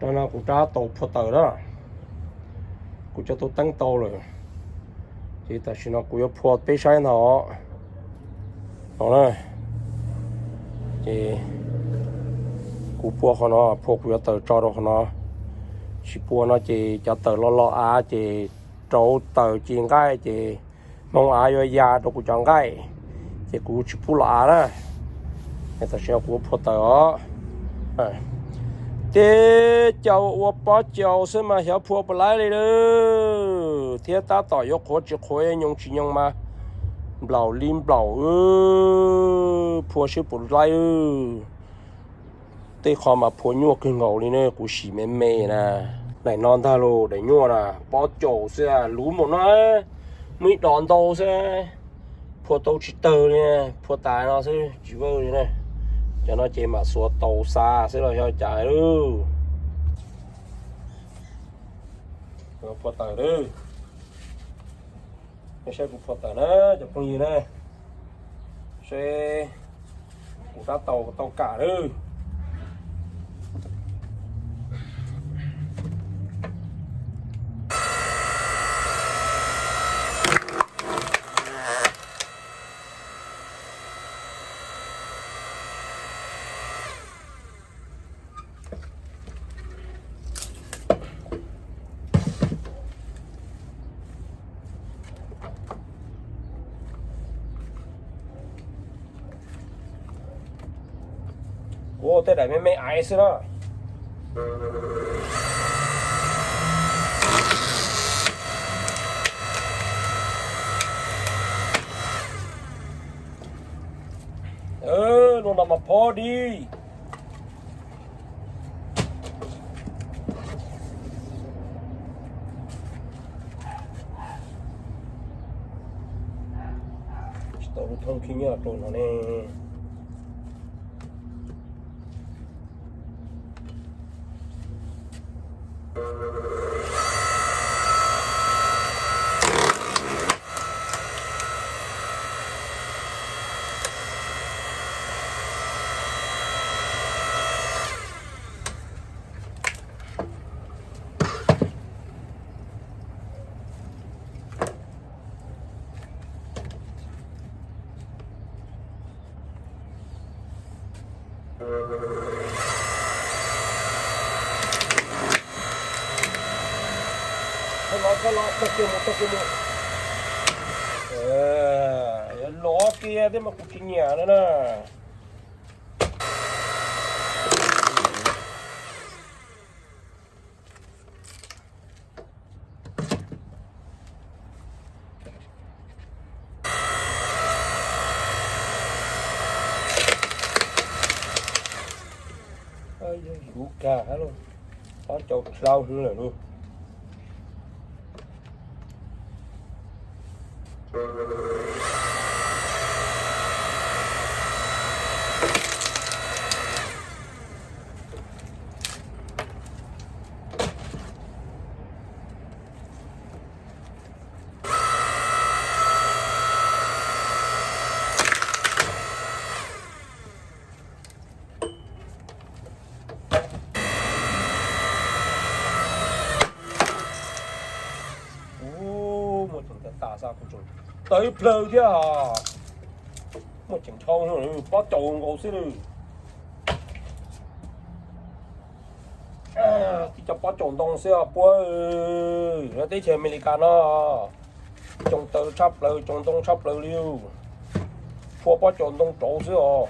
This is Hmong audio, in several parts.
No no kuv rab tau phua taws na, kuv cov tau teeb tau lawm, ces tam sim no kuv yuav phua peb saib ntag. No na, ces kuv phua qhov no, phua kuv cov taws tso rau qhov no. Tsis phua no ces cov taws lo lo av ces rauv taws ci nqaij ces hmoo av yuav ya rau kuv cov nqaij, ces kuv tsis pub lo av na. Tam sim no kuv phua taws os. Tej caus ua pob caus xwb mas xyov phua puas laib li lawm, thiab tab tom yuav qhuav tsis qhuav, nyoos tsis nyoos mas nplaum li nplaum, phua seb puas laib. Tej qho mas phua nyuaj kawg nkaus li ne, kuv sim me me na. Daim no ntag lauj, daim nyuaj na, pob caus xwb, luv npaum no, muaj ib dos ntau xwb, phua tau tsis tawg li, phua tas no xwb tsis vawj li na. Cov no ces mam xuas taus xa xwb los xyov cas lauj. Phua taws lawm. Nej saib kuv phua taws na cov phooj ywg na, seb kuv rab taus tau kam lawm. Kuv ua tej daim me me aiv xwb na. Luaj no mas phob dig. Tsis tau lub thoob khib nyiab rau no ne. Los, los, tag kiag mus, tag kiag mus. Los kiag thiab mas kuv tsis nyiam no na. Luv kag, pob caus dlhau heev lawm no. Ub, muaj tseem tas tas xa kuv tseem tawv ib plawg thiab os. Muaj tseem dhau, pob caus nkaus xwb lawm. Tib co pob caus ntoo xwb os puab, lawv teb chaws Amelikas no coo taws tshaj plaws, coo ntoo tshaj plaws li. Phua pob caus ntoo rauv xwb os.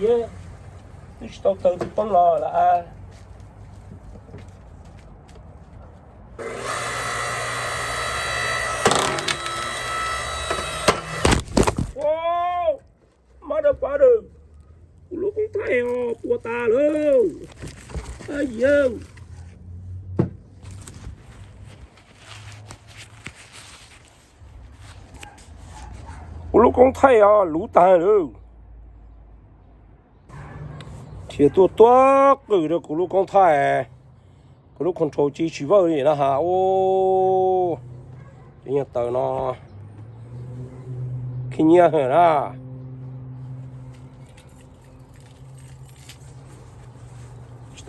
Yog twb tsis tau taws twb poob los lawm. Motherfucker, kuv lub koob thaij os puas tas lawm. Yog kuv lub koob thaij os luv tag lawm. Thiaj tuaj tuab qwm rau kuv lub koob thaij, kuv lub control tsis tsis vawj li na has. Ub, cov nyuag taws no khib nyiab heev na.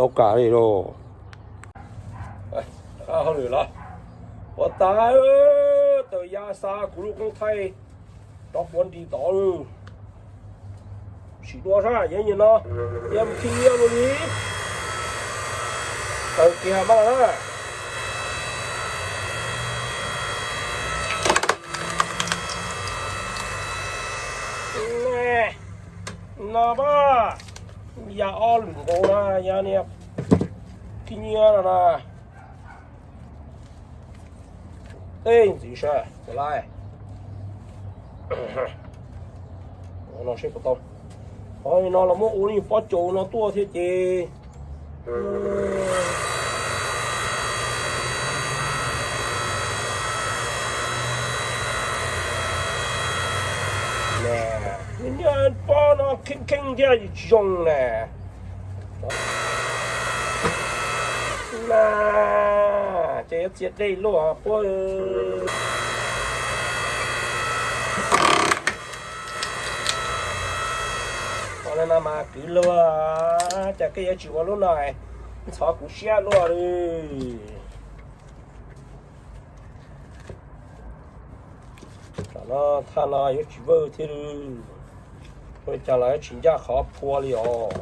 Tau kam li lauj. Hauj lwm los puas tas, tawm ya xa kuv lub koob thaij rov puav nrim tod lawm. Sim dua sab yeej nyuag no, ya mus khi nyiaj mus li. Tawm kiag mas na. No pab, ya ob lwm nkaus na, ya niag khi nyiaj no na. Tej ntxiv sab puas laij. No seb puas tau. Qhov no los muab ua li pob caus no tuaj thiab ces. Niag pob no kheej kheej thiab tsis zoo na. Na, ces yuav txiav dej luaj puab. Ua li no mas kwv luag, cas koj yuav tsis ua lub no, ntxhov kuv siab luaj li. Tam no thaj no yuav tsis vawj thiab li, ua cas los yuav tsis ncaj qhov phua li os.